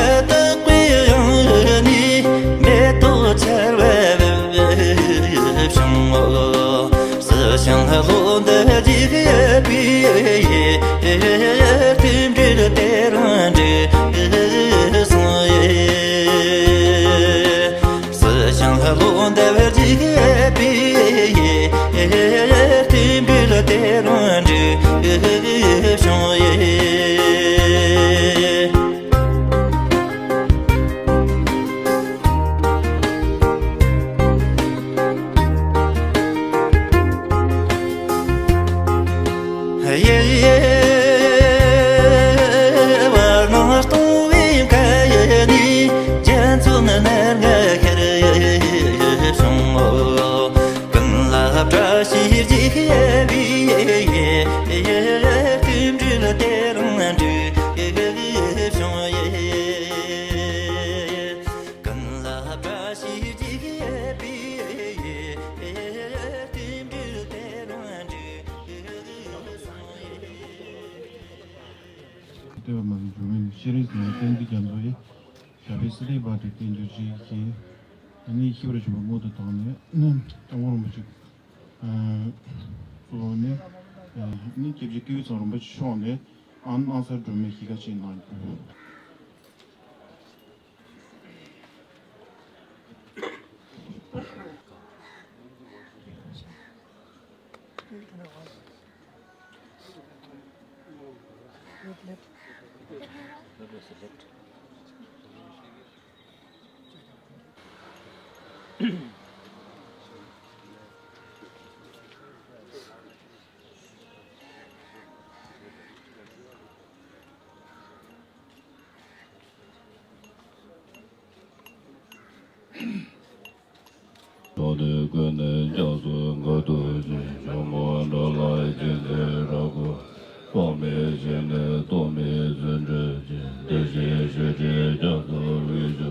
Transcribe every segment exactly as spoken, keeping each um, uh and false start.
བདག་པོའི་དབང་ནི་མེ་ཏོག་ཆར་བབས་བྱུང་ངོ་། སྲིད་ཞིང་ལྷུང་འདས་འཇིགས་པའི་རྟེན་འབྲེལ་དེ་རུ་འགྲིག་སོང་ཡི། སྲིད་ཞིང་ལྷུང་འདས་པར་འཇིགས་པའི་རྟེན་འབྲེལ་དེ་རུ་འགྲིག་བྱུང་ཡི། ཡེ་ཡེ་བར་སྣང་སྟོང་བའི་མཁའ་ཡི་ནི། རྒྱ་མཚོ་ནི་ནར་ངལ་ཤར་བྱུང་ངོ་། ཀུན་ལ་བཀྲ་ཤིས་རྒྱས་པའི་རྟེན་འབྲེལ་དེ་རུ་འགྲིག་བྱུང་ཡི། ཀུན་ལ་བཀྲ་ཤིས་རྒྱས་པའི་རྟེན་འབྲེལ་དེ་རུ་འགྲིག་བྱུང་ཡི། བསྟོད་པ་མ་ལུས་འབྱུང་བའི་ཤེས་རིག་ཟིན་བསྟན་འཛིན་རྒྱ་མཚོ་ཡིས་ཞབས་པད་སྲིད་མཐའི་བར་དུ་བརྟན་གྱུར་ཅིག་ཅེས། ཨ་ནི་ཤེས་པར་བྱེད་པ་སྔོན་དུ་བཏང་ནས་སྐྱབས་མགོན་རིན་པོ་ཆེ་གཙོ་བོ་ནས་ཨ་ནི་སྐྱབས་རྗེ་སྐྱེས་བུ་ཚང་རིན་པོ་ཆེ་མཆོག་ནས་ཨ་ནི་སྣང་གསལ་སྒྲོན་མེ་གཞིས་ཀ་ཆེན་གནང་རྒྱུ། ཕྱོགས་དུས་ཀུན་ནས་སྐྱབས་སུ་འགྲོ་ཐུགས་རྗེ། ཇོ་མོ་འགྲོ་ལ་སྤྱན་འདྲེན་རབ་དགོངས། རྟོག་མེད་ཞིང་ནས་རྟོག་མེད་བརྫུན་བྲལ་གྱི། བདེ་གཤེགས་ཆོས་ཀྱི་རྒྱ་མཚོ་དབུས་སུ།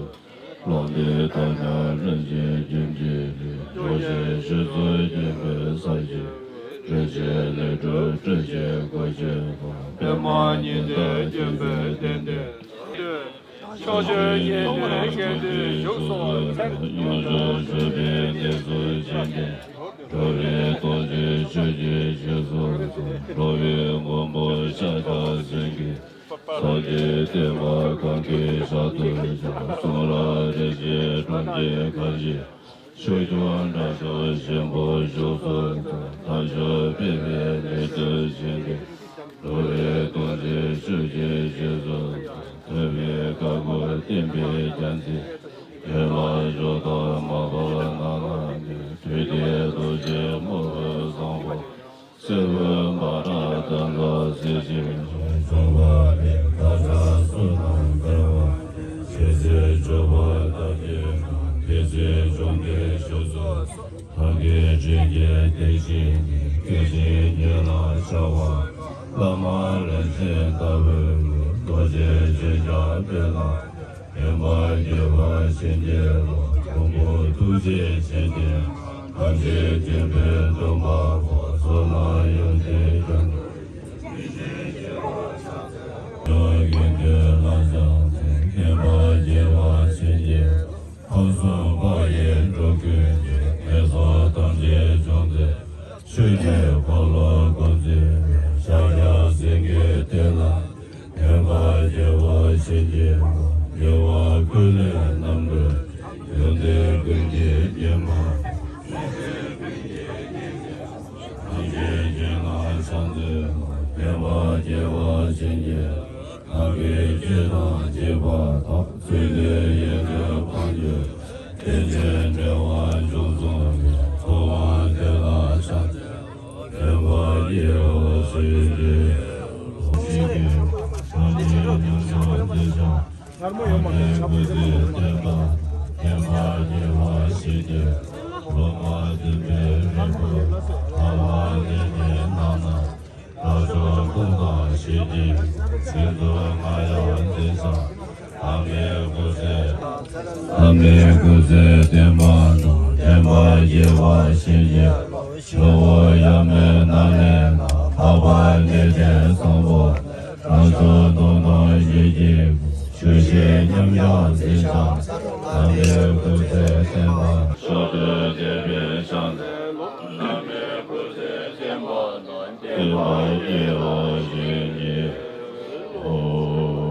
ལོ་འདི་ཐ་སྙད་རིན་ཆེན་ཁྱུ་མཆིས་ཏེ། འགྲོ་ཞིང་ཞིག་རྩོལ་སྐྱེ་འཕེལ་ས་གཞི། སྤྲོས་བཅས་ལས་གྲུབ་སྤྲོས་བཅས་སྒོ་ཕྱེ་བ། པདྨ་ཉི་ཟླས་བསྐྱོད་པའི་རྟེན་འདི། ཕྱོགས་བཅུའི་དགེ་འདུན་དགེ་འདུན་བཞུགས་སོ་མཚན། ཡོངས་སུ་གྲུབ་པའི་གནས་སུ་བྱོན་ཏེ། འགྲོ་བའི་ཐུགས་རྗེས་ཆོས་ཀྱི་རྗེས་སུ་འཛིན། འགྲོ་བའི་མགོན་པོ་ཤཱཀྱ་སེང་གེ། ཕྱག་རྒྱའི་བསྟན་པ་གང་གི་ཞལ་དུ་བཞག་གསུང་རབ་རིན་ཆེན་གྲོང་ཁྱེར་གངས་ཅན། ཆོས་སྐྱོང་དགྲ་བཅོམ་ཆེན་པོ་བཞུགས་སུ་གསོལ། དལ་འབྱོར་པའི་ལས་ལས་གྲུབ་ཅན་གྱི། འགྲོ་བའི་ཐུགས་རྗེས་ཆོས་ཀྱི་རྗེས་སུ་འཛིན། ཐོས་པའི་བཀའ་བསྒོ་བསྟན་པའི་རྒྱལ་མཚན། རྒྱལ་བ་ཤོ་ཏ་མ་པ་ན་ན་ནི། ཐུབ་བསྟན་རྡོ་རྗེ་སྨྲ་བའི་བཟང་པོ། སེར་པོ་འབར་འབྲང་དམ་ལ་གཟིགས་ཤིང་། འབྱོངས་པ་ལས་བདག་ཅག་བསོད་ནམས་འཕེལ་བ། ཆོས་སྲིད་སྤྱོད་པ་དག་གི་ནང་། དེ་ཚེ་འབྱུང་གནས་ཞུགས་སུ་གསོལ། བདག་གིས་དྲིན་གྱིས་དེ་བཞིན་ཉིད། བསྐལ་ཆེན་ཉི་ལ་ཤར་བ། བླ་མ་རིན་ཆེན་ལྟ་བུའི་ངོ་། རྡོ་རྗེ་ཆོས་རྒྱལ་དཔལ་ལ། ཕན་པ་བགྱིས་པ་བྱིན་གྱིས་རློབས། མགོན་པོ་ཐུགས་རྗེའི་བྱིན་གྱིས། ཐམས་ཅད་མཁྱེན་པའི་སྟོན་པ་པོ། བསོད་ནམས་ཡོན་ཏན་ཀུན། ཡོན་ཏན་ལ་ཕྱག་འཚལ། མཁྱེན་པ་རྒྱལ་བ་བྱིན་གྱིས། ཁམས་གསུམ་དཔག་ཡས་འགྲོ་ཀུན་གྱི། ནད་གསོ་ཐམས་ཅད་སྦྱོང་ཚེ། ཆོས་ཀྱི་འཁོར་ལོ་བསྐོར་མཛད་པའི། ཤཱཀྱ་སེང་གེའི་བསྟན་ལ། ཕན་པ་རྒྱལ་བ་བྱིན་གྱིས་རློབས། དགེ་བ་ཀུན་ལས་རྣམ་གྲོལ་གྱི། ཡོན་ཏན་ཀུན་གྱི་དབྱེན་པ། ཐམས་ཅད་མཁྱེན་ལ་ཕྱག་འཚལ་ལོ། ཕན་པ་རྒྱལ་བ་བྱིན་གྱིས། བདག་གིས་ཆོས་དང་བཅས་པ་དག་ཚུལ་དུ་ཡོངས་སུ་སྤང་གྱུར། རྟེན་ཅན་འབྲེལ་བ་འབྱུང་གསུམ་གྱི། ཐུབ་དབང་དེ་ལ་ཕྱག་འཚལ་ལོ། ཕན་པ་རྒྱལ་བ་བྱིན་གྱིས་རློབས། བྱིན་གྱིས་རློབས། བྱིན་གྱིས་རློབས། སྔར་མོ་ཡོད་མ་རེད། ཕྱག་ཕུལ་ཟེར་མ་གཏོགས། ཐེག་པ་དགེ་བ་ཞི་བདེ། སློབ་མ་བདུན་པའི་རིམ་པ། ཐར་པ་དེ་ནས་ནང་ན། དགྲ་བཅོམ་དཔུང་དང་ཞི་བདེ། ཚིག་རྩུབ་ང་ཡང་འཛིན་ས། ཨ་མའི་སྐུ་ཚེ། ཨ་མའི་སྐུ་ཚེ་བརྟན་པ་དང་། ཕན་པ་རྒྱལ་བ་བྱིན་གྱིས། ཇོ་བོ་ཡབ་མེས་ནཱ་ལེནྡྲ། འཕགས་པ་གནས་བརྟན་བཟང་པོ། རབ་འབྱམས་སྟོང་དང་བཞི་བརྒྱའི་སྐུ། ཆོས་བཤད་མཉམ་གཞག་འཛིན་སྟངས། དམ་པའི་སྐུ་ཚེ་བརྟན་པ། ཕྱོགས་དུས་དད་པའི་ཕྱག་འཚལ་ལོ། དམ་པའི་སྐུ་ཚེ་བརྟན་པ་དང་བསྟན་པ་རྒྱས་པར་བྱིན་གྱིས་རློབས།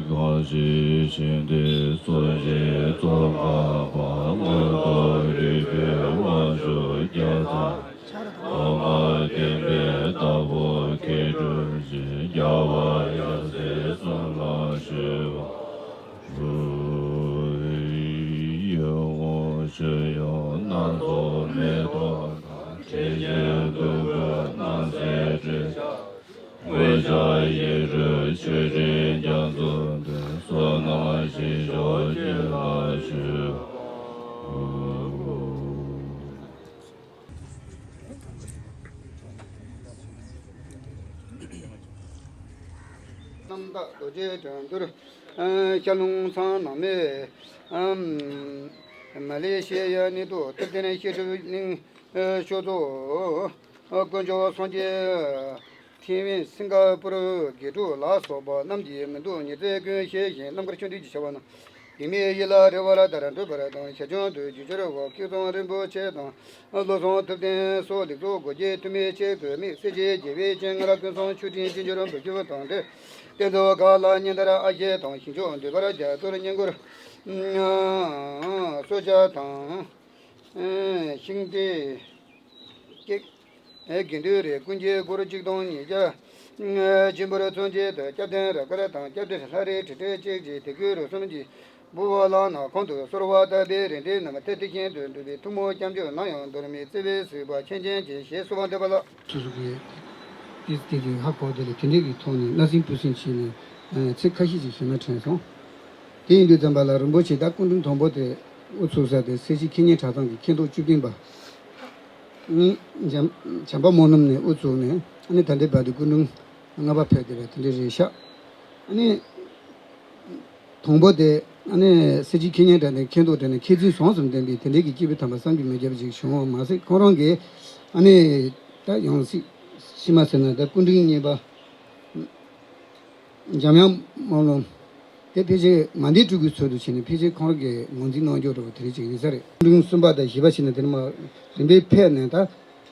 གང་ཞིག་ཞིང་དེར་སོ་སྐྱེ་ཙོང་ཁ་པ། མངོན་རྟོགས་རིག་པའི་དབང་ཕྱུག་བརྒྱ་དང་། ཐོག་མར་བསྟན་པའི་བདག་པོ་མཁས་གྲུབ་ཀྱི། རྒྱལ་བ་ཡབ་སྲས་གསུམ་ལ་ཞུ་བ་ཞུ། ཡིད་འོང་སྤྱོད་ཡུལ་སྣ་ཚོགས་མེ་ཏོག་དང་། དྲི་ཞིམ་བདུག་སྤོས་རྣམ་གསལ་སྤྲས། འོད་ཆགས་ཡིད་སྤྲུལ་མཆོད་སྤྲིན་རྒྱ་མཚོ་འདི། བསོད་ནམས་ཞིང་མཆོག་ཁྱེད་ལ་ཞུ། རྣམ་དག་རྡོ་རྗེ་དོན་གྲུབ། ཤར་ལུང་ཚང་ནང་མའི་མ་ལེ་ཤི་ཡ་གནས་ཐོག་ཐུབ་བསྟན་བཤད་སྒྲུབ་གླིང་ཤོག་ཚོགས་དཀོན་མཆོག་སངས་རྒྱས་ཐེ་ཝན་སིང་ག་པུར་དགེ་ཕྲུག་ལ་སོགས་པ་རྣམས་ཀྱིས་མི་སྡུག་ཉི་ཚེ་ཀུན་ཞེས་བཞིན་རྣམ་དཀར་ཆོས་འབྲེལ་གྱི་བྱ་བ་རྣམས། དེ་མིན་ཡིད་ལ་རེ་བར་དར་འགྲོ་བར་དང་། ཞར་བྱུང་དུ་བསྒྱུར་བྱར་བ་སྐལ་བཟང་རིན་པོ་ཆེ་དང་། བློ་བཟང་ཐུབ་བསྟན་སོགས་ལེགས་ཚོགས་སྒོ་འབྱེད་ཐུགས་མི་ཆེ་དགོས་མེད། སྲས་བཅས་རྒྱལ་བའི་སྤྱན་སྔར་ཀུན་བཟང་མཆོག་སྤྲིན་ཅི་འབྱོར་འབུལ་རྒྱུ་དང་འབྲེལ། གཏེར་མཛོད་ཁག་ལ་སྙན་དར་ཨ་ཞེ་དང་། ཞིང་མཆོག་འདུས་པར་རྒྱ་མཚོར་བསྙེན་བཀུར་གསོལ་ཇ་དང་། ཤིང་རྟའི་སྐད། དགེ་འདུན་རེ་ཀུན་གྱིས་སྒོར་གཅིག་སྟོང་ཉིས་བརྒྱ། སྤྱི་འབོར་མཚོན་བྱེད་དུ་སྐྱབས་རྟེན་རབ་དཀར་དང་། སྐྱབས་རྟེན་ལྷ་རིས་ཁྲི་ཕྲག་གཅིག་བཅས་དད་གུས་རོ་གསུམ་གྱིས་འབུལ་བ་ལག་ན་ཁོང་དུ་གསོལ་བ་བཏབ་པའི་རིན་བྲལ་རྣམས་དེ་དེ་བཞིན་དུ་འགྲུབ་པའི་ཐུགས་སྨོན་སྐྱབས་འཇུག་ནམ་ཡང་འདོར་མེད་བརྩེ་བས་གཟིགས་པ་མཁྱེན་ཅན་གྱིས་ཞེས་གསོལ་བ་འདེབས་པ་ལགས། སོ་སོ་གིས་ཏིས་ཏིས་ཀྱི་ཧ་གོ་དེ་ལས་དེ་འདྲས་ཀྱི་ཐོག་ནས་སྣ་ཟིན་ཕུ་ཟིན་བྱས་ནས་ཚིག་ཁ་ཤས་ཅིག་ཞུས་ན་དྲན་སོང་། དེ་ཡིན་དུས་ཙམ་པ་ལ་རིན་པོ་ཆེ་ད་སྐུ་མགྲོན་དང་པོ་དེ་དབུ་ཚུགས་ས་དེ་སེར་བྱེས་མཁས་སྙན་གྲྭ་ཚང་གི་མཁན་ཐོག་བཅུ་བདུན་པ། བྱམས་བྱམས་པ་སྨོན་ལམ་ནས་དབུ་བཙུགས་ནས་ཨ་ནི་ད་ལྟའི་བར་དུ་སྐུ་མགྲོན་ལྔ་པ་ཕེབས་བསྡད་པ་དེ་འདྲ་རེད་ཤག་ཨ་ནི་དང་པོ་དེ་ཨ་ནི་སེར་བྱེས་མཁས་སྙན་གྲྭ་ནས་མཁན་ཐོག་དེ་ནས་མཁས་བཙུན་ཟང་ཟིང་ལྡན་པའི་དེ་འདྲའི་གི་སྐྱེས་བུ་དམ་པ་བསམ་གྱིས་མི་ཁྱབ་པ་ཅིག་བྱུང་བ་མ་ཟད། ཁོང་རང་གིས་ཨ་ནི་ད་ཡང་སྲིད་ཕྱི་མ་ཟེར་ན་ད་སྐུ་མགྲོན་གཉིས་པ། འཇམ་དབྱངས་སྨོན་ལམ་དེ་ཕལ་ཆེར་མ་འདས་སྤྲུལ་སྐུའི་ཚུལ་དུ་བྱས་ནས་ཕལ་ཆེར་ཁོང་རང་གིས་ངོས་འཛིན་གནང་རྒྱུ་འདྲ་བོ་དེ་རིགས་ཅིག་ཡིན་ས་རེད། སྐུ་མགྲོན་གསུམ་པ་དང་བཞི་པ་བྱས་ནས་དེ་ནས་མར་རིམ་པས་ཕེབས་ནས་ད་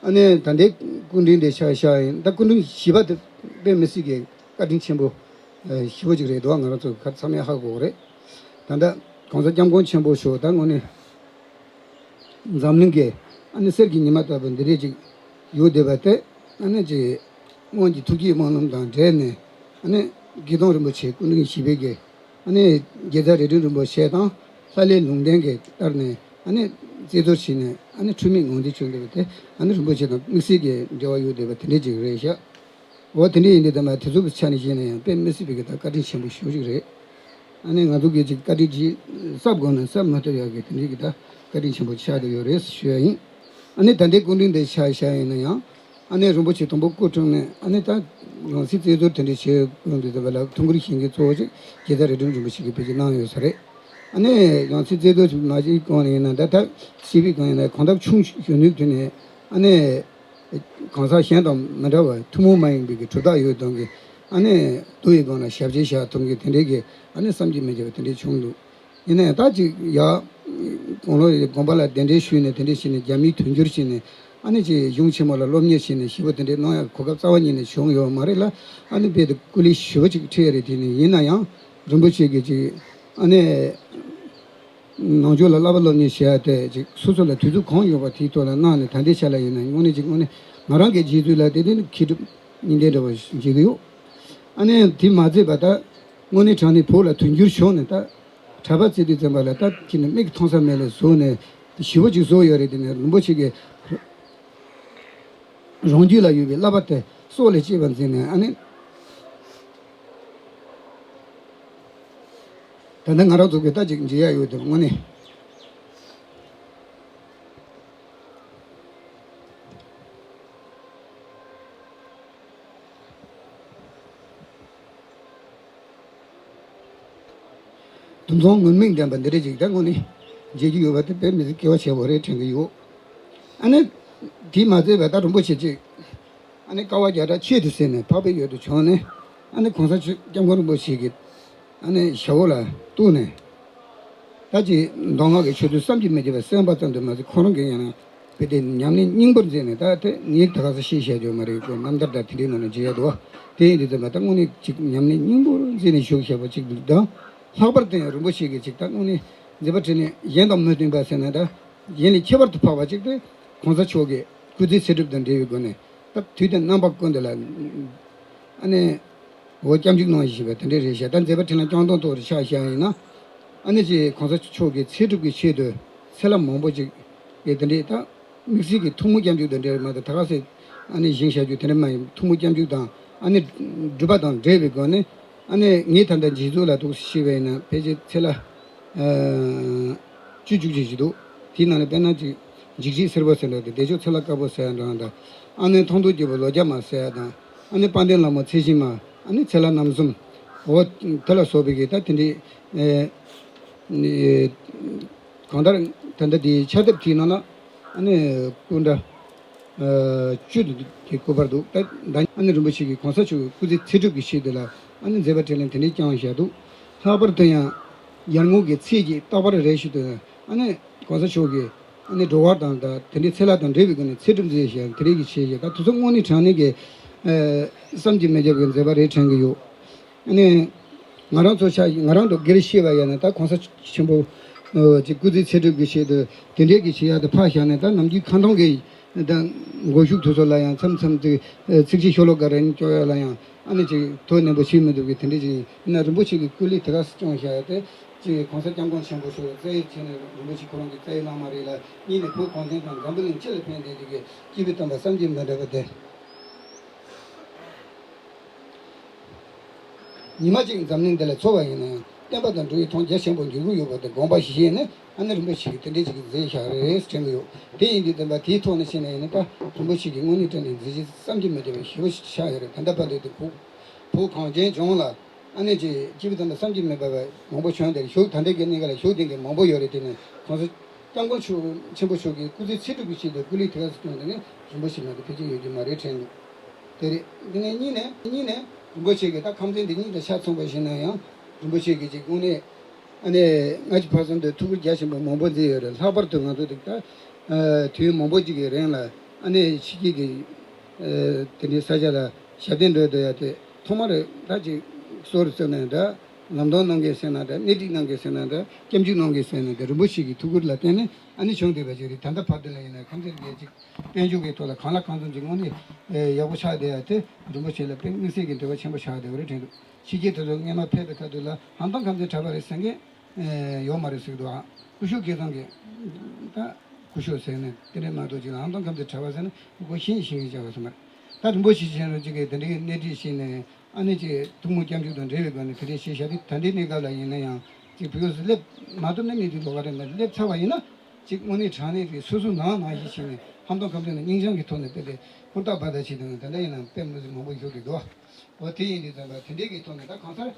ཨ་ནི་ད་ལྟའི་སྐུ་མགྲོན་དེ་ཆགས་ཆགས་ཡིན། ད་སྐུ་མགྲོན་བཞི་པ་དེ་དཔེ་མི་སྲིད་ཀྱི་བཀའ་དྲིན་ཆེན་པོ་ཞེ་པོ་ཅིག་རེད་འདུག་ང་རང་ཚོ་ཁ་ཚང་མས་ཧ་གོ་གི་རེད། ད་ལྟ་གོང་ས་སྐྱབས་མགོན་ཆེན་པོ་མཆོག་ད་དངོས་གནས། འཛམ་གླིང་གི་ཨ་ནི་གསེར་གྱི་ཉི་མ་ལྟ་བུ་འདི་འདྲས་ཅིག་ཡོད་བསྡད་པ་དེ་ཨ་ནི་ཅིག་སྔོན་གྱི་ཐུགས་བསྐྱེད་སྨོན་ལམ་དང་འབྲེལ་ནས་ཨ་ནི་དགེ་ལྡན་རིན་པོ་ཆེ་སྐུ་མགྲོན་བཞི་པའི་གི་ཨ་ནི་དགེ་རྩ་རས་སྒྲོན་རིན་པོ་ཆེ་དང་ལྷ་ལས་ལུང་བསྟན་གྱི་ལྟར་ནས་ཨ་ནི་རྩིས་གཏོར་བྱས་ནས་ཨ་ནི་འཁྲུལ་མེད་ངོས་འཛིན་བྱུང་བསྡད་པ་དེ་ཨ་ནི་རིན་པོ་ཆེ་དང་དམིགས་བསལ་གྱི་འབྲེལ་བ་ཡོད་བསྡད་པ་དེ་འདྲས་ཅིག་རེད་ཤག་འོ་དེ་འདྲ་ཡིན་དུས་ད་མ་དེ་ཚོ་གི་ཆ་ནས་བཤད་ན་ཡང་དཔེ་མི་སྲིད་པའི་གི་ད་བཀའ་དྲིན་ཆེན་པོ་ཞེ་པོ་ཅིག་རེད། ཨ་ནི་ང་ཚོ་གི་ཅིག་བཀའ་དྲིན་ཅིག་གསབ་དགོས་ན་གསབ་མ་ཐུབ་ཡག་གི་དེ་འདྲའི་གི་ད་བཀའ་དྲིན་ཆེན་པོ་ཆགས་བསྡད་ཡོད་རེད་ཞུ་ཡ་ཡིན། ཨ་ནི་ད་ལྟའི་སྐུ་མགྲོན་དེ་ཆ་བཞག་ཡིན་ན་ཡང་ཨ་ནི་རིན་པོ་ཆེ་དང་པོ་སྐུ་འཁྲུངས་ནས་ཨ་ནི་ད་ཡང་སྲིད་རྩིས་གཏོར་དེ་འདྲ་བྱེད་དགོས་འདུག་ད་བ་ལ་ཐུགས་ཁུར་བཞེས་མཁན་གཙོ་བོ་ཅིག་དགེ་རྩ་རས་སྒྲོན་རིན་པོ་ཆེ་གིས་ཕལ་ཆེར་གནང་ཡོད་ས་རེད། ཨ་ནི་ཡང་སྲིད་རྩིས་གཏོར་མ་བྱེད་གོང་ནས་ཡིན་ན་ད་ད་སྲིད་པའི་སྒང་ཡིན་ན་གང་ལྟར་ཆུང་གཞོན་ནུའི་དུས་ནས་ཨ་ནི། གང་ཟག་གཞན་དང་མི་འདྲ་བར་ཐུན་མོང་མ་ཡིན་པའི་གི་གྲུབ་རྟགས་ཡོད་དོན་གི་ཨ་ནི་དུ་ཡི་སྒང་ལ་ཞབས་ཕྱི་བཞག་ཐུབ་མཁན་དེ་འདྲའི་གི་ཨ་ནི་བསམ་གྱིས་མི་ཁྱབ་པ་དེ་འདྲའི་བྱུང་འདུག་ཡིན་ན་ཡང་ད་ཅིག་ཡ་དགུང་ལོ་ཡི་དགོན་པ་ལ་གདན་འདྲེན་ཞུས་ནས་དེ་འདྲའི་བྱས་ནས་རྒྱ་མིའི་དོན་བསྒྱུར་བྱས་ནས་ཨ་ནི་ཅིག་གཞུང་ཆེན་མོ་ལ་སློབ་གཉེར་བྱས་ནས་ཞེ་པོ་དེ་འདྲའི་གནང་ཡག་གོ་སྐབས་རྩ་བ་ཉིད་ནས་བྱུང་ཡོད་མ་རེད་ལ། ཨ་ནི་རྦད་དེ་སྐུ་ལས་ཞེ་པོ་ཅིག་ཁྲེལ་ཡ་རེད། དེ་ནི་ཡིན་ན་ཡང་རིན་པོ་ཆེ་གི་ཅིག་ཨ་ནི། ནང་ཆོས་ལ་བསླབ་པ་སློབ་གཉེར་བྱེད་ཡ་དེ་ཅིག་སོ་སོ་ལ་དུས་ཚོད་གང་ཡོད་པ་དེའི་ཐོག་ལ་གནང་ནས་ད་ལྟའི་ཆ་ལ་ཡིན་ན་དངོས་གནས་ཅིག་དངོས་གནས་ང་རང་གི་རྗེས་འཇུག་ལ་དེ་དེ་ནི་མཁས་གྲུབ་གཉིས་ལྡན་འདྲ་བ་མཇལ་གི་ཡོད། ཨ་ནི་དེ་མ་ཚད་པ་ད་དངོས་གནས་དྲང་གནས་བོད་ལ་དོན་བསྒྱུར་བྱུང་ནས་ད་གྲྭ་པ་བརྩི་དུས་ཙམ་པ་ལ་ད་ཁྱེད་ནི་མིག་མཐོང་ས་མེད་ལ་བཟོ་ནས་ཞེ་པོ་ཅིག་བཟོ་ཡོད་རེད། དེ་ནས་རིན་པོ་ཆེ་གི་རང་རྒྱུད་ལ་ཡོད་པའི་བསླབ་པ་དེ་སྲོག་ལས་གཅེས་པར་འཛིན་ནས་ཨ་ནི། ད་ནི་ང་རང་ཚོ་གི་ལྟ་ཅིག་མཇལ་ཡ་ཡོད་དེ་དངོས་གནས། དུམ་ཚང་ངུར་སྨྲིག་ལྡན་པ་འདི་འདྲ་ཅིག་ད་དངོས་གནས་མཇལ་རྒྱུ་ཡོད་པ་དེ་དཔེ་མི་སྲིད་སྐལ་བ་ཆེན་པོ་རེད་དྲན་གྱི་ཡོད། ཨ་ནི་དེས་མ་ཚད་པ་ད་རིན་པོ་ཆེ་ཅིག་ཨ་ནི་དཀའ་བ་བརྒྱ་ཕྲག་ཁྱད་དུ་བསད་ནས་འཕགས་པའི་ཡུལ་དུ་བྱོན་ནས་ཨ་ནི་གོང་ས་མཆོག་སྐྱབས་མགོན་རིན་པོ་ཆེ་གི་ ཨ་ནི་ཞབས་འོག་ལ་གཏུགས་ནས། ད་ཅིག་མདོ་སྔགས་ཀྱི་ཆོས་ཚུལ་བསམ་གྱིས་མི་ཁྱབ་པ་གསན་པ་ཙམ་དུ་མ་ཟད། ཁོ་རང་གིས་ཡང་ན་དཔེ་དེ་ཉམས་ལེན་སྙིང་པོར་མཛད་ནས། ད་དེ་ངས་ད་ག་ས་ཤེས་བྱ་རྒྱུ་མ་རེད། ཁོ་རྣམ་ཐར་དང་དེ་འདྲའི་ནང་ནས་མཇལ་ཡ་འདུག་བ། དེ་ཡིན་དུས་ཙམ་པ་ད་དངོས་གནས་ཅིག་ཉམས་ལེན་སྙིང་པོར་མཛད་ནས་བཞུགས་བཞག་པ་ཅིག་དང་། ལྷག་པར་དུ་ཡང་རིན་པོ་ཆེ་གིས་ཅིག་ད་དངོས་གནས་མཛད་པ་འཕྲིན་ལས་གཞན་དང་མི་མཐུན་པ་ཟེར་ན། ད་གཞན་ལས་ཁྱད་པར་དུ་འཕགས་པ་ཅིག་དེ་གོང་ས་མཆོག་གིས་སྐུ་ཚེ་ཚེ་སྒྲུབ་དང་འབྲེལ་བའི་སྒོ་ནས། ད་དུས་དང་རྣམ་པ་ཀུན་ཏུ་ལ་ཨ་ནི་འོ་སྐྱབས་འཇུག་གནང་བཞིན་པ་དེ་འདྲའི་རེད་ཤག་ད་མཛད་པ་འཕྲིན་ལས་བསྐྱངས་སྟོང་ཐོག་ཏུ་ཆ་བཞག་ཡིན་ན། ཨ་ནི་ཅིག་གོང་ས་མཆོག་གིས་ཚེ་སྒྲུབ་ཀྱི་ཆེད་དུ་ཚེ་ལ་མང་པོ་ཅིག་གི་དེ་འདྲའི་ད་དམིགས་བསལ་གྱི་ཐུན་མོང་སྐྱབས་འཇུག་དང་འབྲེལ་བ་མ་གཏོགས། ད་ག་ཟེ་ཨ་ནི་བཞེངས་བཞག་རྒྱུ་དེ་འདྲ་མ་ཡིན། ཐུན་མོང་སྐྱབས་འཇུག་དང་ཨ་ནི་སྒྲུབ་པ་དང་འབྲེལ་བའི་སྒོ་ནས། ཨ་ནི་ངས་ད་ལྟ་རྗེས་ཚུལ་ལ་འདུག་ཤེས་པ་ཡིན་ན། ཕལ་ཆེར་ཚེ་ལ་ཨ་བཅུ་བཅུ་གཅིག་ཅིག་འདུག་དེའི་ནང་ནས་དཔེར་ན་ཅིག་འཇིགས་བྱེད་སེར་པོ་ཟེར་འདྲ་དང་། བདེ་མཆོག་ཚེ་ལ་དཀར་པོ་ཟེར་ཡ་འདྲ་དང་། ཨ་ནི་མཐོང་གདོང་སྐྱེས་བུ་ལོ་བརྒྱ་མ་ཟེར་ཡ་དང་། ཨ་ནི་དཔལ་ལྡན་ལྷ་མོ་ཚེ་ཤིང་མ། ཨ་ནི་ཚེ་ལྷ་རྣམ་གསུམ། འོ་དེ་ལ་སོགས་པའི་གི་ད་དེ་འདྲའི་ཨེ་ཨེ་གང་ལྟར་ད་ལྟ་དེའི་ཕྱག་དེབ་དེའི་ནང་ན་ཨ་ནི་སྐུ་འདྲ་ཨ་བཅུ་དེ་བཀོད་པར་འདུག་ད་ད་ཨ་ནི་རིན་པོ་ཆེ་གིས་གོང་ས་མཆོག་གི་སྐུ་ཚེ་ཚེ་སྒྲུབ་ཀྱི་ཆེད་དུ་ལ་ཨ་ནི་མཛད་པ་འཕྲིན་ལས་དེ་འདྲའི་བསྐྱངས་བཞག་འདུག་ལྷག་པར་དུ་ཡང་ཡར་ངོ་གི་ཚེས་ཀྱི་རྟག་པར་རེ་ཞིག་ཏུ་ཨ་ནི་གོང་ས་མཆོག་གིས་ཨ་ནི་འགྲོ་བ་དང་ད་དེ་འདྲའི་ཚེ་ལྷ་དང་འབྲེལ་བའི་སྒོ་ནས་ཚེ་སྒྲུབ་མཛད་བཞག་དེ་རིགས་ཀྱི་ཆེད་བཞག་ད་དེ་ཚོ་དངོས་གནས་དྲང་གནས་ཀྱི་ཨ་བསམ་གྱིས་མི་ཁྱབ་པའི་མཛད་པ་རེད་དྲན་གྱི་ཡོད། ཨ་ནི་ང་རང་ཚོ་ཆ་ང་རང་ཚོ་སྒེར་བཤད་པ་ཡིན་ན། ད་གོང་ས་ཆེན་པོ་ཨ་ཅིག་སྐུ་ཚེ་ཚེ་སྒྲུབ་ཀྱི་ཆེད་དུ་དེ་འདྲའི་གི་བྱེད་ཡག་དེ་ཕར་བཞག་ནས། ད་ནམ་རྒྱུན་ཁ་འདོན་གྱི་ད་མགོ་གཞུག་དེ་ཚོ་ལ་ཡང་མཚམས་མཚམས་དེ་ཨ་ཚིགས་བཅད་ཤོ་ལོ་ཀ་རེ་གཉིས་སྐྱོར་ཡག་ལ་ཡང་ཨ་ནི་ཅིག་དོ་ནན་པོ་བྱེད་མི་ཐུབ་ཀྱི་དེ་འདྲ་ཅིག་ཡིན་ན། རིན་པོ་ཆེ་གི་སྐུ་ལས་དེ་ག་སེ་སྐྱོང་བཞག་ཡག་དེ་ཅིག་གོང་ས་སྐྱབས་མགོན་ཆེན་པོ་མཆོག་རྩ་བའི་ཆེད་ནས། རིན་པོ་ཆེ་ཁོ་རང་གི་རྩ་བའི་བླ་མ་རེད་ལ། གཉིས་ནས་བོད་གངས་ཅན་དང་འཛམ་བུ་གླིང་སྤྱི་ལ་ཕན་བདེ་གི་སྐྱེས་བུ་དམ་པ་བསམ་གྱིས་མི་ཁྱབ་པ་དེ། ཉི་མ་གཅིག་འཛམ་གླིང་འདི་ལ་འཚོ་བ་ཡིན་ན་ཡང་། བསྟན་པ་དང་འགྲོ་བའི་མཐོང་རྒྱ་ཆེན་པོ་འགྱུར་གྱི་ཡོད་པ་དེ་དགོངས་པ་བཞེས་ནས། ཨ་ནི་རིན་པོ་ཆེ་གིས་དེ་འདྲའི་ཅིག་མཛད་བཞག་རེད་དྲན་གྱི་ཡོད། དེ་ཡིན་དུས་ཙམ་པ་དེའི་ཐོག་ནས་བཤད་ན་ཡིན་ན། ད་རིན་པོ་ཆེ་གིས་དངོས་གནས་དྲང་གནས་མཛད་རྗེས་བསམ་གྱིས་མི་ཁྱབ་པ་ཞེ་པོ་ཞིག་ཆགས་ཡོད་རེད། ད་ལྟ་བར་དུ་དེ་བོད་བོད་གངས་ཅན་ལྗོངས་ལ་ཨ་ནི་ཅིག་སྐྱེས་བུ་དམ་པ་བསམ་གྱིས་མི་ཁྱབ་པ་མང་པོ་བྱོན་ཏེ་བཞུགས། ད་ལྟའི་གི་གནས་སྐབས་ལ་བཞུགས་བསྡད་མཁན་མང་པོ་ཡོད་རེད། དེ་ནས་གོང་ས་སྐྱབས་མགོན་མཆོག་ཆེན་པོ་མཆོག་གིས་སྐུ་ཚེ་ཚེ་སྒྲུབ་ཀྱི་ཆེད་དུ་སྐུ་ལས་དེ་ག་སེ་སྐྱོང་དེ་ནི་རིན་པོ་ཆེ་མ་གཏོགས་ཕལ་ཆེར་ཡོད་རྒྱུ་མ་རེད་དྲན་འདུག་དེ་རེད། དེ་ནས་གཉིས་ནས་གཉིས་ནས་རིན་པོ་ཆེ་གིས་ད་ཁམས་ཚན་འདི་གཉིས་དང་ཆ་མཚུངས་པ་བྱས་ན་ཡང་། རིན་པོ་ཆེ་གིས་ཅིག་དངོས་གནས་ཨ་ནི་སྔ་ཕྱི་བར་གསུམ་དུ་ཐུགས་ཁུར་རྒྱ་ཆེན་པོ་མང་པོ་མཛད་ཡོད་རེད། ལྷག་པར་དུ་ང་ཚོ་འདི་ད་ཨ་དུས་ཡུན་མང་པོ་ཅིག་གི་རིང་ལ་ཨ་ནི་ཕྱི་རྒྱལ་གྱི་ཨ་དེ་འདྲའི་ས་ཆ་ལ་ཞབས་བརྟན་སྒྲུབ་སྡོད་ཡ་དེ་ཐོག་མར་ད་ཅིག་སོར་བརྩོན་ནས། ད་ལམ་སྟོན་གནང་མཁན་ཟེར་ན་འདྲ། སྣེ་ཁྲིད་གནང་མཁན་ཟེར་ན་འདྲ། སྐྱབས་འཇུག་གནང་མཁན་ཟེར་ན་འདྲ། རིན་པོ་ཆེ་གི་ཐུགས་ཁུར་ལ་བརྟེན་ནས་ཨ་ནི་བྱུང་བསྡད་པ་ཅིག་རེད། ད་ལྟ་བར་དུ་ལ་ཡིན་ན་ཁམས་ཚན་འདི་ཅིག་དཔལ་འབྱོར་གྱི་ཐོག་ལ་གང་ལ་གང་འཚམ་ཅིག་དངོས་གནས་ཨེ་ཡག་པོ་ཆགས་བསྡད་ཡ་དེ་རིན་པོ་ཆེ་ལ་དཔེ་དམིགས་བསལ་གྱི་འབྲེལ་བ་ཆེན་པོ་ཆགས་བསྡད་པ་རེད་དྲན་འདུག་ཕྱི་རྒྱལ་དེ་ཚོ་སྔོན་མ་ཕེབས་པའི་ཁ་ཐུག་ལ་ཧམ་ཐང་ཁམས་ཚན་གྲྭ་པ་རེད་ཟེར་མཁན་ཨེ་ཡོད་མ་རེད་ཟེར་གྱི་འདུག་ཨ་སྐུ་ཞབས་སྐལ་བཟང་གིས་ད་སྐུ་ཞབས་ཟེར་ནས་དེ་འདྲ་མ་གཏོགས་ཅིག་ལ་ཧམ་ཐང་ཁམས་ཚན་གྲྭ་པ་ཟེར་ན་ཁོ་ཤེས་ཤེས་ཀྱི་བྱ་བ་ཟེར་མ་རེད། ད་རིན་པོ་ཆེ་ཆེན་རུ་ཅིག་གིས་དེ་འདྲའི་སྣེ་ཁྲིད་བྱས་ནས། ཨ་ནི་ཅིག་ཐུན་མོང་སྐྱབས་འཇུག་དང་འབྲེལ་བའི་སྒོ་ནས་དེ་འདྲའི་ཞིག་བྱ་དུས། ད་ལྟའི་གནས་སྐབས་ལ་ཡིན་ན་ཡང་ཅིག་བོད་སུ་སླེབས་མ་ཐུབ་ན་མི་འདུག་ལོགས་ཀ་རེད་མ་རེད། སླེབས་ཚར་བ་ཡིན་ན་ཅིག་དངོས་གནས་དྲང་གནས་ཀྱི་སོ་སོ་ནང་ནང་བཞིན་བྱས་ནས་ཧམ་ཐང་ཁམས་ཚན་ལ་སྙིང་བཅངས་ཀྱི་ཐོག་ནས་དཔེ་དེ་ཧུར་ཐག་འབད་ཐག་བྱས་དང་། ད་ལྟ་ཡིན་ན་དཔེ་མི་སྲིད་མང་པོ་ཞུགས་ཀྱི་འདུག་འོ་དེ་ཡིན་དུས་ཙམ་པ་དེ་འདྲའི་གི་ཐོག་ནས་ད་གང་ལྟར་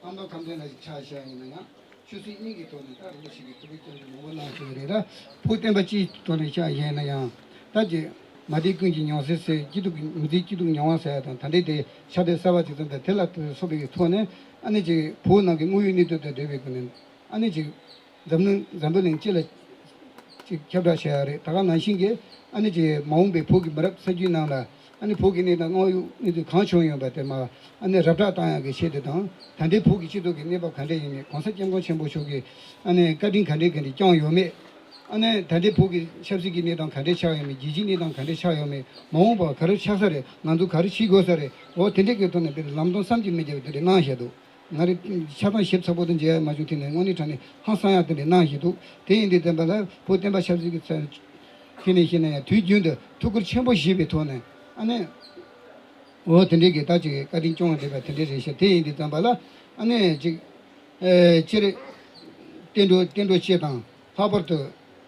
ཧམ་ཐང་ཁམས་ཚན་ལ་ཅིག་ཆ་བཞག་ཡིན་ན་ཡང་། ཆོས་སྲིད་གཉིས་ཀྱི་ཐོག་ནས་ད་རིན་པོ་ཆེ་གིས་ཐུགས་ཁུར་སྐྱོན་བརྗོད་མང་པོ་གནང་ཟེར་བ་རེད། ད་བོད་བསྟན་པ་སྤྱིའི་ཐོག་ནས་ཆ་བཞག་ན་ཡང་། ད་ཅིག་མ་བསྡད་ཀུན་གྱི་མྱོང་བྱེད་ཟེར། སྐྱིད་སྡུག་མི་བདེ་སྐྱིད་སྡུག་མྱོང་བ་ཟེར་ཡ་དང་། ད་འདྲའི་དེ་ཕྱག་དེབ་གསར་པ་ཅིག་བརྩམས་ཏེ་དེ་ལ་སོགས་པའི་ཐོག་ནས་ཨ་ནི་ཅིག་བོད་ནང་གི་དངོས་ཡོད་གནས་ཚུལ་དང་འབྲེལ་བའི་སྒོ་ནས་ཨ་ནི་ཅིག་འཛམ་གླིང་འཛམ་བུ་གླིང་སྤྱི་ལ་ཅིག་ཁྱབ་བསྒྲགས་བྱེད་ཡ་རེད། ད་ག་ནང་བཞིན་གྱི་ཨ་ནི་ཅིག་མ་འོངས་པའི་བོད་ཀྱི་མི་རབས་གསར་བརྗེའི་ནང་ལ་ཨ་ནི་བོད་ཀྱི་གནས་སྟངས་དངོས་ཡོད་གནས་ཚུལ་གང་བྱུང་ཡོད་པ་དེ་མར་ཨ་ནི་རབ་བསྒྲགས་བཏང་ཡག་གི་ཆེད་དུ་དང་། ད་ལྟའི་བོད་ཀྱི་སྤྱི་ཚོགས་ཀྱི་གནས་བབ་ག་འདྲ་ཡིན་མིན། གོང་ས་སྐྱབས་མགོན་ཆེན་པོ་མཆོག་གིས་ཨ་ནི་བཀའ་དྲིན་ག་འདྲས་ག་འདྲས་བསྐྱངས་ཡོད་མེད། ཨ་ནི་ད་ལྟའི་བོད་ཀྱི་ཆབ་སྲིད་ཀྱི་གནས་སྟངས་ག་འདྲས་ཆགས་ཡོད་མེད། རྒྱལ་སྤྱིའི་གནས་སྟངས་ག་འདྲས་ཆགས་ཡོད་མེད། མ་འོངས་པར་ག་རེ་ཆགས་ས་རེད། ང་ཚོ་ག་རེ་བྱེད་དགོས་ས་རེད། འོ་དེ་འདྲས་ཀྱི་ཐོག་ནས་དཔེ་ལམ་སྟོན་བསམ་གྱིས་མི་ཁྱབ་པ་དེ་འདྲས་གནང་བཞག་འདུག་ང་རེ་ཆ་ཚང་ཞིབ་ཚགས་པོ་དེ་མཇལ་ཡ་མ་བྱུང་། དེ་ནས་དངོས་གནས་དྲང་གནས་ཧང་སང་ཡ་དེ་འདྲས་གནང་བཞིན་འདུག་དེ་ཡིན་དུས་ཙམ་པ་ལ་བོད་བསྟན་པ་ཆབ་སྲིད་ཀྱི་ཚན་ཁྱེད་ནས་བཤད་ན་ཡང་དུས་རྒྱུན་དུ་ཐུགས་ཁུར་ཆེན་པོ་བཞེས་པའི་ཐོག་ནས་ཨ་ནི། འོ་དེ་འདྲས་ཀྱི་ད་ཅིག་བཀའ་དྲིན་སྐྱོང་བ་འདྲ་བ་དེ་འདྲས་རེད་ཤག་དེ་ཡིན་དུས་ཙམ་པ་ལ་ཨ་ནི་ཅིག་ཨེ་སྤྱིར་བསྟན་འགྲོ་བསྟན་འགྲོ་སྤྱི་དང་། ལྷག་པར་དུ་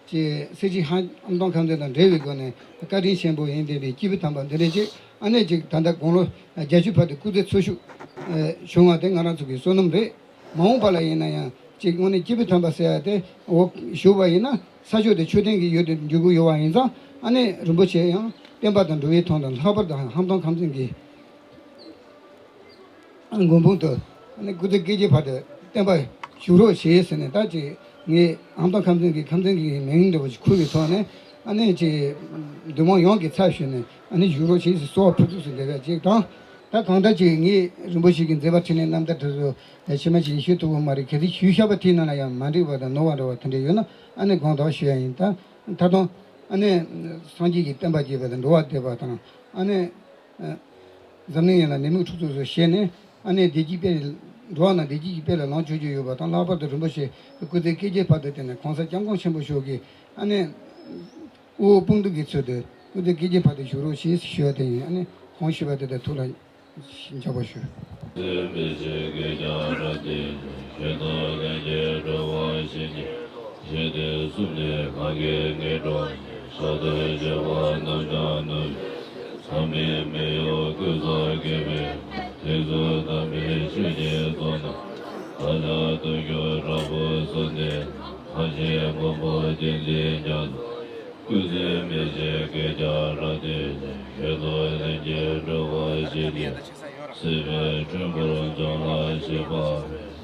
ཅིག་སྲིད་སྤྱི་ཧ་ཨམ་སྟོང་ཁམས་ཚན་དང་འབྲེལ་བའི་སྒོ་ནས་བཀའ་དྲིན་ཆེན་པོ་ཡིན་བསྡད་པའི་སྐྱེས་བུ་དམ་པ་འདི་འདྲས་ཅིག་ཨ་ནི་ཅིག་ད་ལྟ་དགུང་ལོ་བརྒྱད་ཅུ་བར་དུ་སྐུ་ཚེ་འཚོ་བཞུགས་ཨེ་བྱུང་བ་དེ་ང་རང་ཚོ་གི་བསོད་ནམས་རེད། མ་འོངས་པ་ལ་ཡིན་ན་ཡང་ཅིག་དངོས་གནས་སྐྱེས་བུ་དམ་པ་ཟེར་ཡ་དེ་འོ་བཞུགས་པ་ཡིན་ན། ས་ཕྱོགས་དེ་མཆོད་རྟེན་གྱི་ཡུལ་དུ་འགྱུར་གྱི་ཡོད་པ་ཡིན་ཙང་། ཨ་ནི་རིན་པོ་ཆེ་ཡང་བསྟན་པ་དང་འགྲོ་བའི་མཐོང་དང་། ལྷག་པར་དུ་ཧམ་སྟོང་ཁམས་ཚན་གྱི་མགོན་དཔུང་དུ་ཨ་ནི་སྐུ་ཚེ་སྐད་ཅིག་བར་དུ་ བསྟན་པ་བཞུགས་རོགས་བྱེད་ཟེར་ནས། ད་ཅིག་ངས་ཨ་མདོ་ཁམས་ཚན་གྱི་ཁམས་ཚན་གྱི་མིང་འདྲ་བོ་ཞིག་ཁུར་བའི་ཐོག་ནས། ཨ་ནི་ཅིག་འདུས་མང་ཡོངས་ཀྱི་ཚབ་ཞུས་ནས། ཨ་ནི་བཞུགས་རོགས་བྱེད་ཟེར་གསོལ་བ་ཕུལ་ཚུལ་ཟེར་འདྲ་བ་ཅིག་དང་། ད་གང་ལྟར་ཅིག་ངས་རིན་པོ་ཆེ་གི་མཛད་པ་འཕྲིན་ལས་རྣམ་ཐར་དེ་ཚོ་ཕྱི་མ་ཅིག་ཞུ་ཐུབ་ཀྱི་མ་རེད། གལ་སྲིད་ཞུས་བཞག་པ་དེའི་ནང་ལ་ཡང་མ་འགྲིག་པ་དང་ནོར་བ་འདྲ་བ་དེ་འདྲ་ཡོད་ན། ཨ་ནི་དགོངས་དག་ཞུ་ཡ་ཡིན། ད་ད་དུང་ཨ་ནི་སངས་རྒྱས་ཀྱི་བསྟན་པ་རྒྱས་པ་དང་འགྲོ་བ་བདེ་བ་དང་། ཨ་ནི་འཛམ་གླིང་ཡོངས་ལ་ནད་མུག་འཁྲུག་རྩོད་སོགས་བྱས་ནས། ཨ་ནི་བདེ་སྐྱིད་དཔལ། འགྲོ་བ་རྣམས་བདེ་སྐྱིད་ཀྱི་དཔལ་ལ་ལོངས་སྤྱོད་རྒྱུ་ཡོད་པ་དང་། ལྷག་པར་དུ་རིན་པོ་ཆེ་སྐུ་ཚེ་བསྐལ་བརྒྱའི་བར་དུ་བརྟན་ནས་གོང་ས་སྐྱབས་མགོན་ཆེན་པོ་མཆོག་གི་ཨ་ནི་དབུ་འོག་དཔུང་གཏུག་གི་ཚུལ་དུ་སྐུ་ཚེ་བསྐལ་བརྒྱའི་བར་དུ་བཞུགས་རོགས་ཞེས་ཞུ་བ་དེ་ཡིན། ཨ་ནི་གོང་ཞུས་པ་དེ་ལྟར་ཐུགས་ལ་འཇགས་པར་ཞུ། སྐུ་ཚེ་མི་ཤིགས་བསྐལ་བརྒྱར་རབ་བརྟན་ཅིང་། ཞི་གདོང་ལྷན་ཅིག་འགྲོ་བ་ཞིག་སྟེ། སྲིད་པའི་འཁྲུལ་འཁོར་ཕྱོགས་ལ་ཞིག་པ།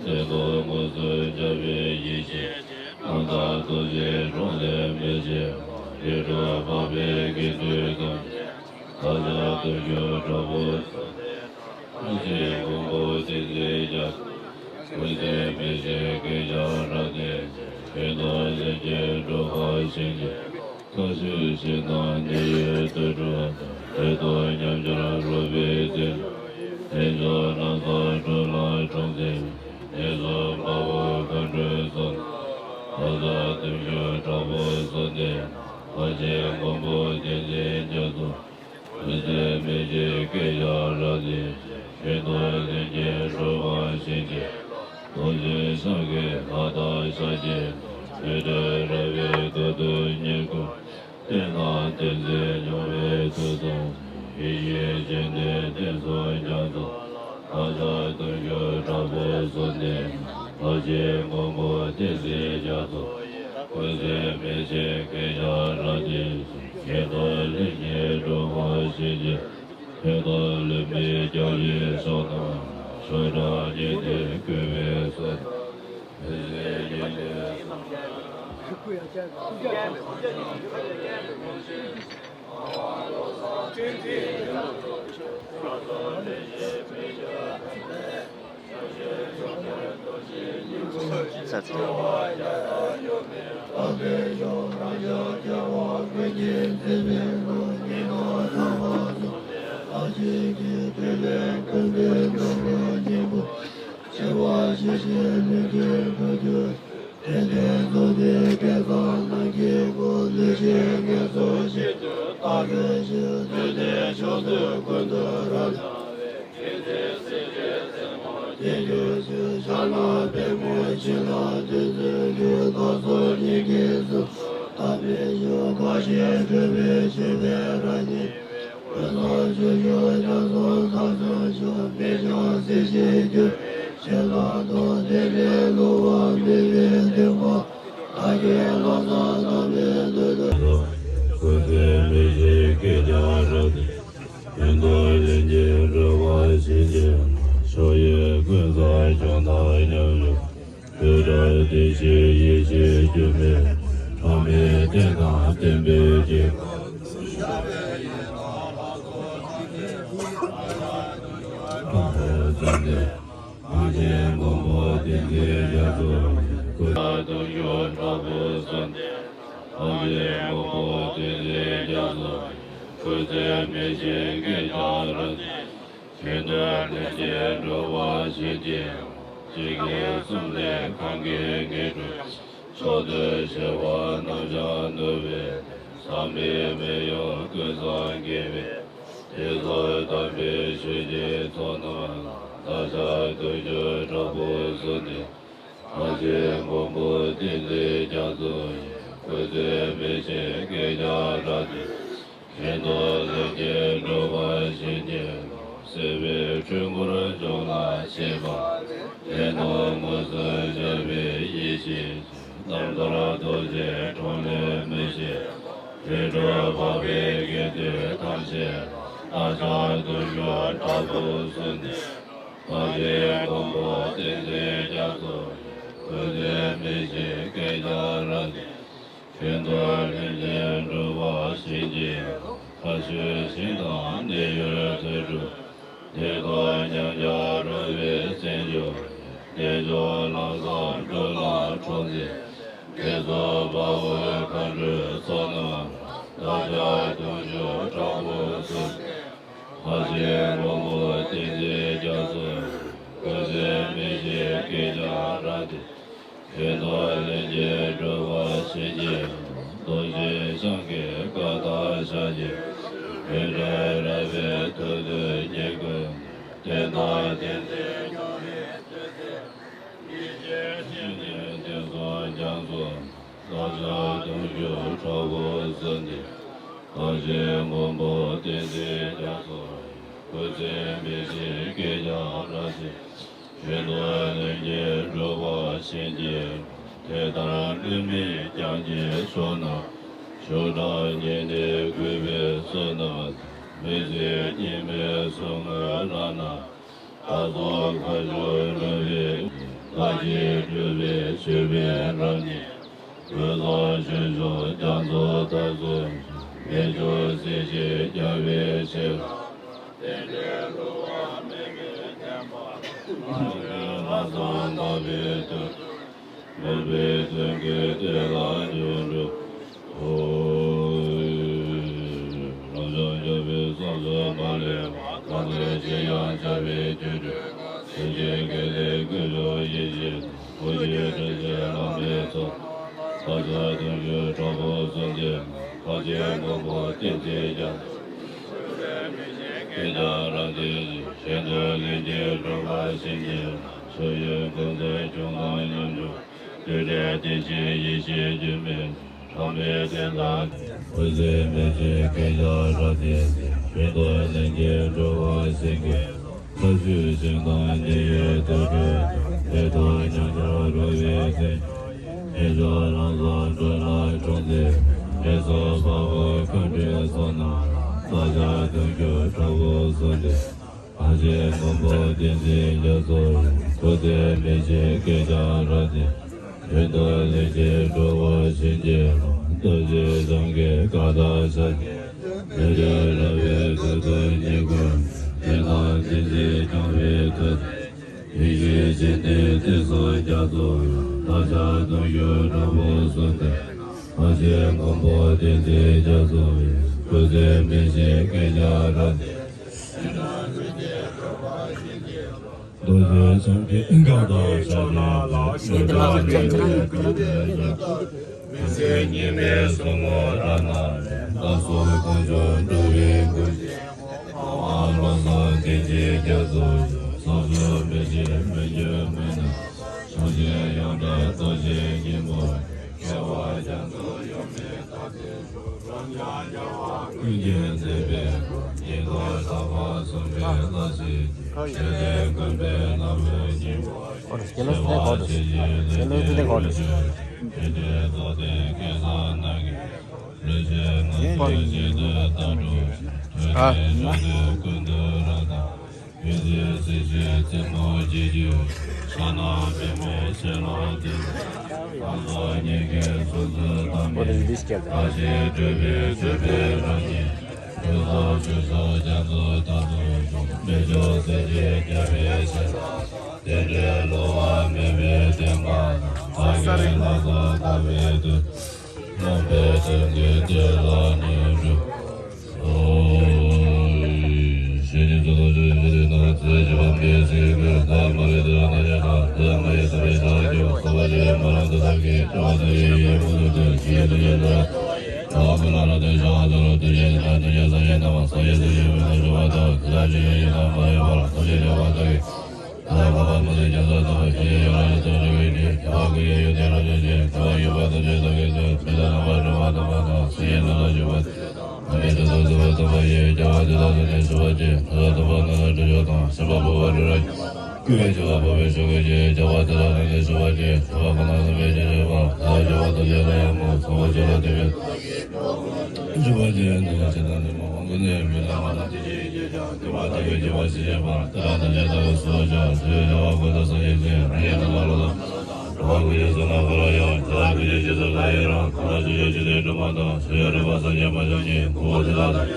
བདེན་སྟོབས་དངོས་སུ་འཆར་བའི་ཡེ་ཤེས། རྣམ་དག་རྡོ་རྗེའི་གྲོགས་ལས་མི་ཕྱེད་པ། རིགས་དྲུག་འཕགས་པའི་དགེ་འདུན་ཐམས་ཅད། བདག་ཅག་དོན་བསྒྱུར་དྲག་པོའི་གསུང་སྟེ། ཐམས་ཅད་མགོན་པོ་བསྟན་འཛིན་རྒྱ་མཚོ། སྐུ་ཚེ་མི་ཤིགས་བསྐལ་བརྒྱར་རབ་བརྟན་ཅིང་། ཞི་གདོང་ལྷན་ཅིག་འགྲོ་བ་ཞིག་སྟེ། མཐའ་བཞི་ཞིང་དང་འདི་ཡི་དུར་ཁྲོད་དུ། བདེ་སྟོབས་ཉམས་འགྱུར་རོལ་པའི་རྩེ། བདེ་མཆོག་རྣམ་གསུམ་སྒྲུབ་ལ་འཁྲུངས་ཟིན། ངན་སོང་འབའ་འབུངས་མཁའ་འགྲོའི་གསུང་དང་། བདག་ཅག་དོན་བསྒྱུར་དྲག་པོའི་གསུང་སྟེ། ཐམས་ཅད་མགོན་པོ་བསྟན་འཛིན་རྒྱ་མཚོ། སྐུ་ཚེ་མི་ཤིགས་བསྐལ་བརྒྱར་རབ་བརྟན་ཅིང་། ཞི་གདོང་ལྷན་ཅིག་འགྲོ་བ་ཞིག་སྟེ། རྡོ་རྗེ་འཆང་གི་ལྷ་དང་ཤཱཀྱའི་དུས་འདྲ་ར་བའི་གོ་ཏུ་ཉེར་དགུ། བསྟན་དང་བསྟན་འཛིན་སྐྱོང་བའི་མཐུ་སྟོབས། ཡེ་ཤེས་སྤྱན་ལྡན་བསྟན་སྲུང་རྒྱ་མཚོ། བདག་ཅག་དོན་བསྒྱུར་དྲག་པོའི་གསུང་སྟེ། ལྷ་ཆེན་མགོན་པོ་བསྟན་འཛིན་རྒྱ་མཚོ། སྐུ་ཚེ་མི་ཤིགས་བསྐལ་བརྒྱར་རབ་བརྟན་ཅིང་། ཞི་གདོང་ལྷན་ཅིག་འགྲོ་བ་ཞིག་སྟེ། ཕན་དང་ལེགས་སྤེལ་རྒྱ་ཆེན་ཕྱོགས་རྣམས་ལ། ཆོས་གྲགས་ཉི་ཟླས་བསྐོར་བའི་ས། མི་ཟད་ཉི་མའི་སྐུ་ཚེ་མི་ཤིགས་བསྐལ་བརྒྱར་རབ་བརྟན། ཡོན་ཏན་ལྷན་ཅིག་འགྲོ་བ་ཞིག་སྟེ། ཕྱོགས་བཞིའི་ཀུན་བཟང་སྐྱོང་དང་མཉམ་བཞུགས། བདུད་དགྲ་བདེ་གཤེགས་ཡེ་ཤེས་སྒྱུ་མའི། ཕྲ་མེན་བསྟན་དང་བསྟན་པའི་དཀྱིལ་འཁོར། ཐམས་ཅད་མགོན་པོ་བསྟན་འཛིན་རྒྱ་མཚོ། སྐུ་ཚེ་དུས་རྒྱུན་དྲག་པོའི་གསུང་སྟེ། ཐམས་ཅད་མགོན་པོ་བསྟན་འཛིན་རྒྱ་མཚོ། སྐུ་ཚེ་མི་ཤིགས་བསྐལ་བརྒྱར་རབ་བརྟན། ཞི་གདོང་ལྷན་ཅིག་འགྲོ་བ་ཞིག་སྟེ། འཇིག་རྟེན་གསུམ་ལས་གང་གིས་ངེས་གྲུབ། མཆོག་ཏུ་གཞལ་བ་རྣམས་ཀྱང་ནུབ་པའི། ཟག་མེད་མི་གཡོ་ཀུན་བཟང་དགྱེས་པའི། དེ་ཚོགས་དམ་པའི་ཆོས་ཀྱི་ཚོགས་རྣམས་ལ། བདག་ཅག་དུས་རྒྱུན་དྲག་པོའི་གསུང་སྟེ། ཐམས་ཅད་མགོན་པོ་བསྟན་འཛིན་རྒྱ་མཚོ་ཡི། སྐུ་ཚེ་མི་ཤིགས་བསྐལ་བརྒྱར་རབ་བརྟན། ཞི་གདོང་ལྷན་ཅིག་འགྲོ་བ་ཞིག་སྟེ། སྲིད་པའི་འཁྲུལ་འཁོར་ཕྱོགས་ལ་ཞིག་པ། བདེན་སྟོབས་དངོས་སུ་འཆར་བའི་ཡེ་ཤེས་ཀྱི། རྣམ་ཐར་རྡོ་རྗེའི་གྲོགས་ལས་མི་ཕྱེད། རིགས་དྲུག་འཕགས་པའི་དགེ་འདུན་ཐམས་ཅད་ལ། བདག་ཅག་དུས་རྒྱུན་དྲག་པོའི་གསུང་སྟེ། ཐུགས་རྗེའི་མགོན་པོ་བསྟན་འཛིན་རྒྱ་མཚོ། སྐུ་ཚེ་མི་ཤིགས་བསྐལ་བརྒྱར་བརྟན། ཆོས་འདོད་ལྷུན་གྱིས་གྲུབ་པར་བྱིན་གྱིས་རློབས། མཐའ་བཞི་ཞིང་དང་འདི་ཡི་དུར་ཁྲོད། བདེ་སྟོང་ཉམས་ཆག་འགྲོ་བའི་སེམས་ཤོར། བདེ་མཆོག་ལམ་ཟབ་འགྲོ་ལ་གྲོགས་མཛད། བདེ་སོགས་དཔའ་བོའི་མཁའ་འགྲོའི་ཚོགས་རྣམས་ལ། བདག་ཅག་གདུང་ཤུགས་དྲག་པོས་གསོལ། ཐུགས་རྗེའི་མགོན་པོ་བསྟན་འཛིན་རྒྱ་མཚོ། སྐུ་ཚེ་མི་ཤིགས་བསྐལ་བརྒྱར་བརྟན། ཆོས་འདོད་ལྷུན་གྱིས་གྲུབ་པར་བྱིན་གྱིས་རློབས། རྡོ་རྗེ་འཆང་གི་བཀའ་ལྟར་བཞག་ཅིང་། རིགས་ལྡན་རབ་དཔལ་ཐུགས་སུ་བསྙེན་བཀུར་ནས། བསྟན་དང་བསྟན་འཛིན་སྐྱོང་བའི་མཐུ་རྩལ། ཡེ་ཤེས་ཆོས་ཉིད་བསྟན་སྲུང་རྒྱ་མཚོ། བདག་ཅག་གདུང་ཤུགས་དྲག་པོས་གསོལ་འདེབས། ཐུགས་རྗེའི་མགོན་པོ་བསྟན་འཛིན་རྒྱ་མཚོ། སྐུ་ཚེ་མི་ཤིགས་བསྐལ་བརྒྱར་བརྟན། ཆོས་འདོད་ལྷུན་གྱིས་གྲུབ་པར་བྱིན་གྱིས་རློབས། དེ་ལྟར་ལུས་མེད་སྐྱབས་ཀྱི་མཆོག་རྣམས། མཆོག་གྲངས་ཉི་ཟླས་བསྐོར་བའི་ཚོགས་རྣམས་དང་། མི་ཟད་སྙིགས་མའི་ཟུག་རྔུ་རབ་རྣམས། བདག་སོགས་མཁའ་སྤྱོད་འགྲོ་བའི་ཕྱིར། བདག་གིས་སྤྲུལ་པའི་མཆོད་པའི་རབ་རྙིང་། གོས་ཟབ་ཞིང་ཕྱུག་རྒྱ་མཚོ་ལྟར་སྲུང་ཞིང་། མི་འགྱུར་སྲིད་ཞིའི་རྒྱལ་བའི་ཞབས་ལ། རྟེན་འབྲེལ་བསླུ་བ་མེད་པའི་བསྟན་པ། བདག་གི་ལྷག་བསམ་དག་པའི་མཐུ། མོས་པའི་དོན་ཀུན་དེ་ལ་མྱུར་འགྲུབ། ཨོ། རབ་འབྱམས་རྒྱལ་པོའི་སྲས་སུ་མ་ལུས་པ། གང་དེ་ཞིག་ཡང་བྱ་བའི་རྒྱུར་གྲོལ། སེམས་ཅན་ཀུན་ལས་བསྐུལ་ལོ་ཡིད་བཞིན་ནོར། བུ་ཁྱོད་དྲིན་ཅན་བླ་མའི་ཚོགས། བདག་ཅག་གདུང་ཤུགས་དྲག་པོས་གསོལ་འདེབས། ཐུགས་རྗེའི་མགོན་པོ་བསྟན་འཛིན་རྒྱ་མཚོ། བསྐལ་བརྒྱར་རབ་བརྟན་ཅིང་། ཆོས་འདོད་ལྷུན་གྱིས་གྲུབ་པར་བྱིན་གྱིས་རློབས། མཆོག་གི་ཀུན་རྫོབ་འབྱུང་ལྡན་ཉམས་སུ། རྡུལ་བྲལ་བདེ་གཤེགས་ཡེ་ཤེས་སྒྱུ་མའི་གྲངས་མེད་བསྟན་དང་། སྐུ་ཚེ་མི་ཤིགས་བསྐལ་བརྒྱར་རབ་བརྟན་ཅིང་། ཆོས་འདོད་ལྷུན་གྱིས་གྲུབ་པར་བྱིན་གྱིས་རློབས། མཐའ་བཞི་ཞིང་དང་འདི་ཡི་དུར་ཁྲོད་དུ། བདེ་སྟོང་ཉམས་ཆག་འགྲོ་བའི་སེམས་ཤོར། བདེ་མཆོག་ལམ་ཟབ་འགྲོ་ལ་གྲོགས་མཛད། བདེ་སོགས་དཔའ་བོའི་མཁའ་འགྲོའི་ཚོགས་རྣམས་ལ། བདག་ཅག་གདུང་ཤུགས་དྲག་པོས་གསོལ་འདེབས། ཐུགས་རྗེའི་མགོན་པོ་བསྟན་འཛིན་རྒྱ་མཚོ། སྐུ་ཚེ་མི་ཤིགས་བསྐལ་བརྒྱར་རབ་བརྟན། ཆོས་འདོད་ལྷུན་གྱིས་གྲུབ་པར་བྱིན་གྱིས་རློབས། རྡོ་རྗེ་འཆང་གི་བཀའ་ལྟར་བཞག་ཅིང་། རིགས་ལྡན་རབ་དཔལ་ཐུགས་སུ་བསྙེན་བཀུར་ནས། བསྟན་དང་བསྟན་འཛིན་སྐྱོང་བའི་མཐུ། ཡེ་ཤེས་ཆོས་ཉིད་བསྟན་སྲུང་རྒྱ་མཚོ། བདག་ཅག་གདུང་ཤུགས་དྲག་པོས་གསོལ་འདེབས། ཐུགས་རྗེའི་མགོན་པོ་བསྟན་འཛིན་རྒྱ་མཚོ། སྐུ་ཚེ་མི་ཤིགས་བསྐལ་བརྒྱར་རབ་བརྟན། རྡོ་རྗེ་འཆང་གི་བཀའ་ལྟར་བཞག་པའི་མཐུ། མི་ཟད་སྙིགས་མའི་ཟུག་རྔུ་རབ་རྣམས་ལས། བདག་སོགས་མཁའ་སྤྱོད་འགྲོ་བའི་མགོན། ཁམས་དབང་བློ་བཟང་བསྟན་འཛིན་རྒྱ་མཚོ། སྲོག་གཅོད་མི་ཤེས་མི་འགྱུར་མུན་ནག། ཕྱོགས་བཅུའི་ཡོངས་གྲགས་རྡོ་རྗེ་སྙིང་པོ། སྐྱེ་བ་རྒྱ་མཚོ་ཡོངས་འདྲེན་རྟག་ཏུ་བཞུགས། ཀུན་མཁྱེན་མཛད་པའི་སྐུ། ཉིད་དུ་དག་པ་གསུངས་པའི་བླ་ཞིག་ཆོས་ལྡན་ཀུན་པའི་ལམ་རིམ་སྙིང་པོ། ཨོ་རེ། སྐྱེ་ལོ་ཚེ་ཐེངས་གོ་རེ། སྐྱེ་ལོ་ཚེ་ཐེངས་གོ་རེ། ཆོས་འདྲེན་རྫོགས་ལྡན་སྐལ་བཟང་རྣམས་ཀྱིས། ལུས་ཅན་ངག་གི་ཆེད་དུ་བཏང་འགྲོ་ཞིང་། ཨ། ཐོས་པའི་ཆོས་ཀུན་ཏུ་རབ་དང་། ཡོན་ཏན་གཟི་བརྗིད་རྩེ་མོ་རྒྱས་གྱུར་ཅིང་། ཕྱག་ན་པདྨོ་ཤེས་རབ་ཏུ། ལམ་རྫོགས་ཉེར་བརྒྱད་སུམ་ཅུ་ཐམ་པའི། བདག་གིས་སྤྲུལ་པའི་མཆོད་པའི་རབ་རྙིང་། ཐོས་བསམ་སྦྱོར་སོགས་རྒྱ་མཚོ་ལྟར་དུ་བྱུང་། མི་བསྐྱོད་སེམས་ཅན་སྐྱོབ་པའི་ཕྱིར། རྟེན་འབྲེལ་བསླུ་བ་མེད་པའི་བསྟན་པ་དང་། བདག་གི་ལྷག་བསམ་དག་པའི་མཐུ། བློ་འཕེལ་དོན་གྱི་གཏེར་ལ་ཉོན་འགྲོ། ཨོ། ཞེས་ཉིད་དུ་ལོ་རྒྱུས་ཞུ་དུས་ན། ཚེ་ཞི་བ་མིའི་ཚིག་གི་ཐ་མ་རེ་དུ་ན་ཡ་ན་དུ་མ་ཡི་ས་བའི་ཤ་ཀྱོ་ས་བ་ཞེས་མ་རང་དུ་ཐབས་ཀྱི་ཀྲ་བ་ས་ཡི་ཡི་མུ་དུ་དུ་ཞི་དུ་ཡི་ལ། ད་བ་ལ་ལ་དུ་ཤ་དུ་རུ་དུ་ཡི་ན་དུ་ཡི་ས་ཡི་ན་མ་ས་ཡི་དུ་ཡི་མི་དུ་ཞུ་བ་དུ་ཁ་ཞི་ཡི་ཡི་ན་མ་ཡི་བ་ལ་ཐབས་ཀྱི་ཀྲ་བ་ས་ཡི། བྱེད་པ་དང་བཅས་པ་ཡང་མོ་ཚོགས་པ་བཅས་པ་དེ་བས་འཇུག་པ་བཅས་ནས་ཇི་ལྟར་ནི་མ་འོངས་ཀུན་ནས་མི་ལ་མ་དང་ཅི་ཞིག་ཅི་བྱ་དེ་མ་ཐག་གི་བྱེད་པ་ཞིག་བྱེད་པ་དེ་ལ་དང་ཇི་ལྟ་བུ་སོགས་ཀྱང་ཞེས་བྱ་བ་ཀུན་ཏུ་སངས་རྒྱས་ཀྱི་རང་ཉིད་དང་ལ་ལ་དང་གྲུབ་པ་ཀུན་གྱི་གསུང་ལ་འཁོར་ལོ་ཡང་ཇི་ལྟ་བུ་ཞིག་ཇི་ཙམ་ལ་ཡི་རང་ཁོ་ན་ཆོས་ཀྱི་ཆོས་ལས་གྲུབ་པ་དང་ཆོས་ཀྱི་རིག་པ་སངས་རྒྱས་མ་བྱང་ཉིད་ཁོ་བོ་ཇི་ལྟ་དང་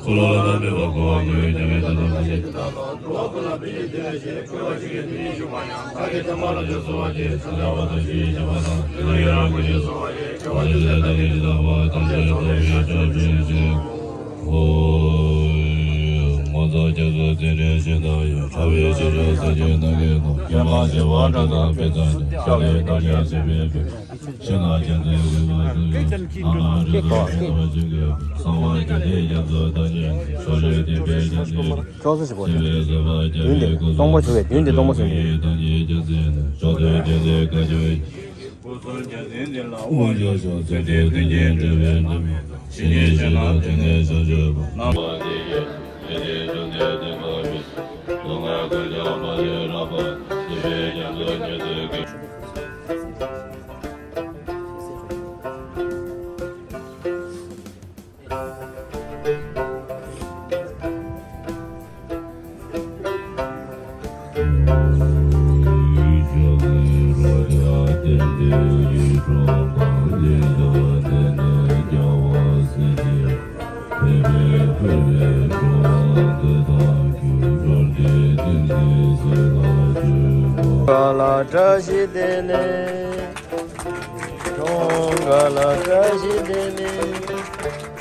འཁོར་ལོ་ལ་ལ་མེད་པ་འཁོར་བ་ཀུན་ཡོད་ཀྱང་མེད་དོ་དམ་པ་ཞེས་བྱ་བ་ཀུན་ལ་ཕན་ཕྱིར་དེ་ལས་ཞེས་འཁོར་བ་ཞིག་གི་དོན་ཡིན་ཞུགས་པ་ཡང་བདག་གིས་ཐོས་པ་ལ་ཆོས་ཚོལ་བ་སྟེ་ཆོས་ལ་བ་དང་ཞེས་བྱ་བ་དང་དེ་ལ་ཡི་རང་གི་ཆོས་ཚོལ་བ་ཞེས་བྱ་བ་དེ་ལས་བདག་གིས་ཇི་ལྟ་བ་དང་ཞེས་རྟོགས་པའི་ཕྱིར་ཆོས་ཅན་ཞེས། ཧོ། ངོ་མཚར་རྒྱ་མཚོའི་རྩེ་འགྲན་ཞིང་དང་ཡང་། ཕྲ་བའི་ཕྱིར་ཕྱོགས་སེམས་ཅན་རྣམས་ཀྱི་ནང་། སྐྱོན་མ་བྱས་པ་དགྲ་དང་དཔེ་བལྟས་ཏེ། ཤ་ལས་རྟགས་ཅན་སྲིད་པའི་བུ། ཕྱི་ནང་རྒྱ་མཚོའི་རི་བོ་སུ་ཡང་། ལྷ་དང་རི་དྭགས་ཀྱི་ནང་བ་ཅན་གྱི་བུ། གསང་བ་རྒྱ་མཚོའི་རྒྱ་མཚོ་དང་ནི། ཕྱོགས་བཅུའི་བསྟན་པའི་རྒྱ་མཚོའི་རི། ཕྱོགས་སུ་ཞིག་གོ། སྲིད་པའི་ཟིལ་པ་རྒྱ་མཚོའི་སྐུ་གསུང་ཐུགས། སྟོང་པ་བྱུང་བའི་དུས་འདི་སྟོང་པ་བྱུང་སྟེ། ཕྱོགས་དུས་རྒྱ་མཚོའི་སྐུ་གསུང་རྒྱ་མཚོའི་སྐུ་གསུང་རྒྱ་མཚོའི་སྐུ་གསུང་རྒྱ་མཚོའི་འདི་ལ་དབང་ཕྱུག་ཤོག་ཚེ་འདིའི་མཐུན་རྐྱེན་སྒྲུབ་པའི་ནུས་པ། ཇི་སྙེད་ཅིག་ལ་དེང་ནས་བྱང་ཆུབ་པ། ནམ་མཁའ་དེ་ཡི་ཡེ་ཤེས་འབྱུང་གནས་བསྟན་པ་མེད། སྡུག་བསྔལ་ཀུན་ཀྱང་མ་ལུས་རབ་འབར། སྲིད་པའི་རྒྱ་མཚོ་ཉེར་བསྡུས་ཀྱི། ག་ལ་བཀྲ་ཤིས་བདེ་ལེགས། གྲོངས་ག་ལ་བཀྲ་ཤིས་བདེ་ལེགས།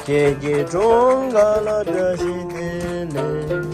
ཁྱེད་ཀྱི་གྲོངས་ག་ལ་བཀྲ་ཤིས་བདེ་ལེགས།